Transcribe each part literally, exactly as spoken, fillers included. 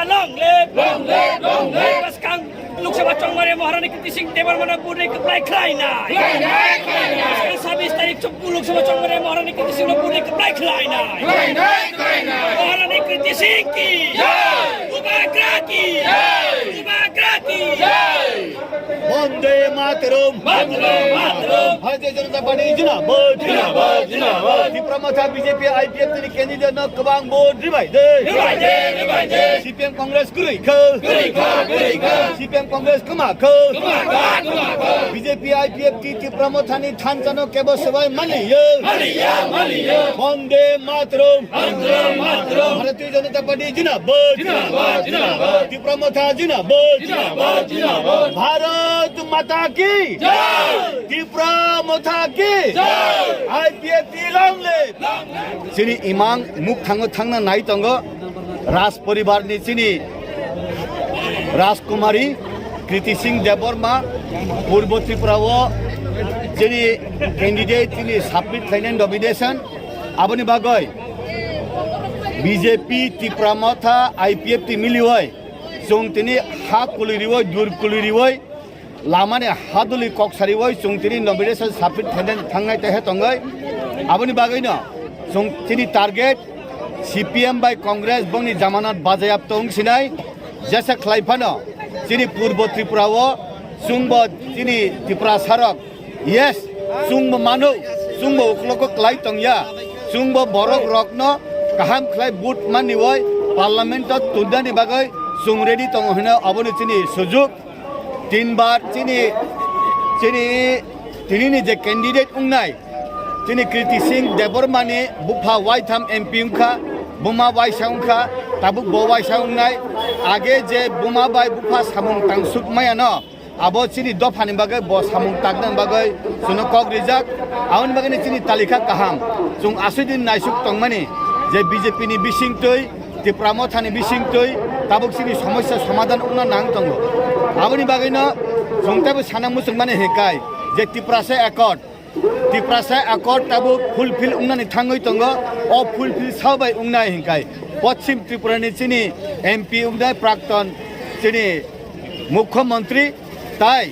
Long live! Long live! Long live! Bwskang Lok Sabha chongmani Maharani Kirti Singh Debbarmano vote ni kwplai khlainai. Khlainai, khlainai. Bwskang sabis tarik chong-, Lok Sabha chongmani Maharani Kirti Singh no vote ni kwplai khlainai. Khlainai, khlainai. Maharani Kirti Singh ki jai! Bubagra ki jai! Bubagra ki jai! Vande Mataram! Vande Mataram! Bharatiya Janata Party jindabad! Jindabad, jindabad! Tipra Motha B J P I P F T ni candidate no kwbang vote ribai de! Ribai de, ribai de! C P M Congress kwrwi kho! Kwrwi kho, kwrwi kho! C P M Congress kwma kho! Kwma kho, kwma kho! B J P I P F T Tipra Motha ni thansa no kebo swbai maliyo! Maliyo, maliyo! Vande Mataram! Vande Mataram! Bharatiya Janata Party jindabad! Jindabad, jindabad! Tipra Motha jindabad! Jindabad, jindabad! Bharat Mata ki jai! Tipra Motha ki jai! I P F T long live! Chini imang muk thango thangna nai tongo Raj poribar ni chini Rajkumari Kriti Singh Debbarma Purbo Tripura o chini candidate chini submit khlainai nomination. Aboni bagwi B J P Tipra Motha I P F T miliwi chwng tini ha kuliriwi, dur kuliriwi, lamani haduli kok sariwi chwng tini nomination submit khaina thangnai tehe tongwi. Aboni bagwino chwng tini target C P M bai Congress bongni jamanat bajayap tong sinai. Jesa khlai phano chini Purbo Tripura o chwngbo chini Tiprasa rok, yes, chwngbo mano, chwngbo uklogo klai tongya, chwngbo borok rokno kaham khlai vote manwi parliament o tundani bagwi chwng ready tongo hino. Aboni chini sujuk tinbar chini, chini, tinini je candidate wngnai, chini Kriti Singh Debbarmani bupha waitham M P wngkha, buma waisa wngkha, tabuk bo waisa wngnai. Age je buma bai bupha samung tangsuk mayano, abo chini dophani bagwi bo samung taknani bagwi chwngno kok rijak. Aboni bagwino chini talikha kaham. Chwng aswk din naisuk tongmani je B J P ni bisingtwi, Tipra Mothani bisingtwi tabuk chini somosya somadhan wngna nang tongo. Aboni bagwino chwng teibo sana muchungmani hinkai je Tiprasa Accord, Tiprasa Accord tabuk fulfill wngnani thangwi tongo. O fulfill sabai wngnai hinkai Poschim Tripura ni chini M P wngnai prakton chini Mukhyamantri tai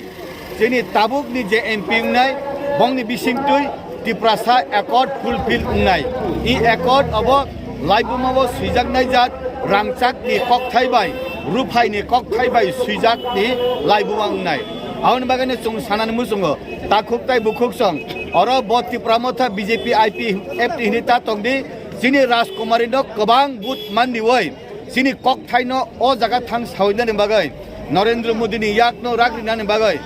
chini tabukni je M P wngnai, bongni bisingtwi Tiprasa Accord fulfill wngnai. I Accord obo laibuma o swijaknai jat rangchakni kokthai bai, ruphaini kokthai bai swijakni laibuma wngnai. Aboni bagwino chwng sanani muchungo takhuk tai bukhuk song oro bo Tipra Motha B J P I P F T hinwi ta tongdi, chini Rajkumari no kwbang vote mandiwi chini kokthaino o jaga thang saoinani bagwi, Narendra Modini yakno rak rinani bagwi,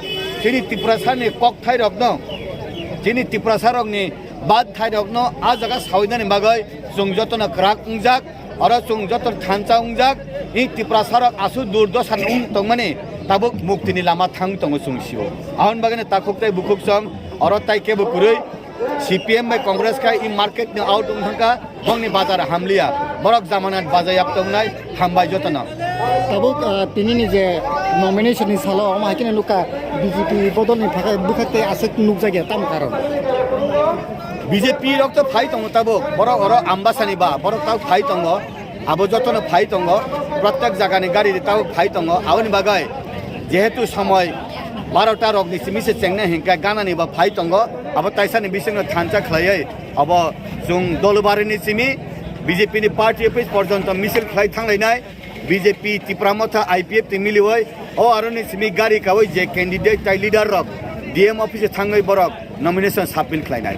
chini Tiprasani kokthairokno, chini Tiprasarokni bathai rokno a jaga saoinani bagwi chwng jotono kwrak wngjak, oro chwng joto thansa wngjak, i Tiprasarok aswk durdosa wng tongmani tabuk muktini lama thang tongo chwng sio. Aboni bagwino takhuk tai bukhuk song oro tai kebo kwrwi C P M bai Congress khai i market ni out wng thangkha, bongni bazar hamliya, borok jamanat bazayap tongnai, hambai jotono. Tabuk, ah, tinini je nomination ni salo, omo hai kheno nukha B J P bodol ni phakai bwkhak tei aswk nukjakya, tamo karon? B J P rok to phai tongo tabuk, borok oro Ambasani ba, borok tabuk phai tongo. Abo jotono phai tongo, protek jagani gari ri tabuk phai tongo. Aboni bagwi jehetu somoi barota rokni simi se chengnai hinkhe ganani ba phai tongo. Abo taisani bisingno thansa khlaiwi abo chwng Dolubarini simi B J P ni party office porjonto misil khlai thanglainai. B J P Tipra Motha I P F T miliwi o aroni simi gari kawi je candidate tai leader rok D M office thangwi borok nomination submit khlainai.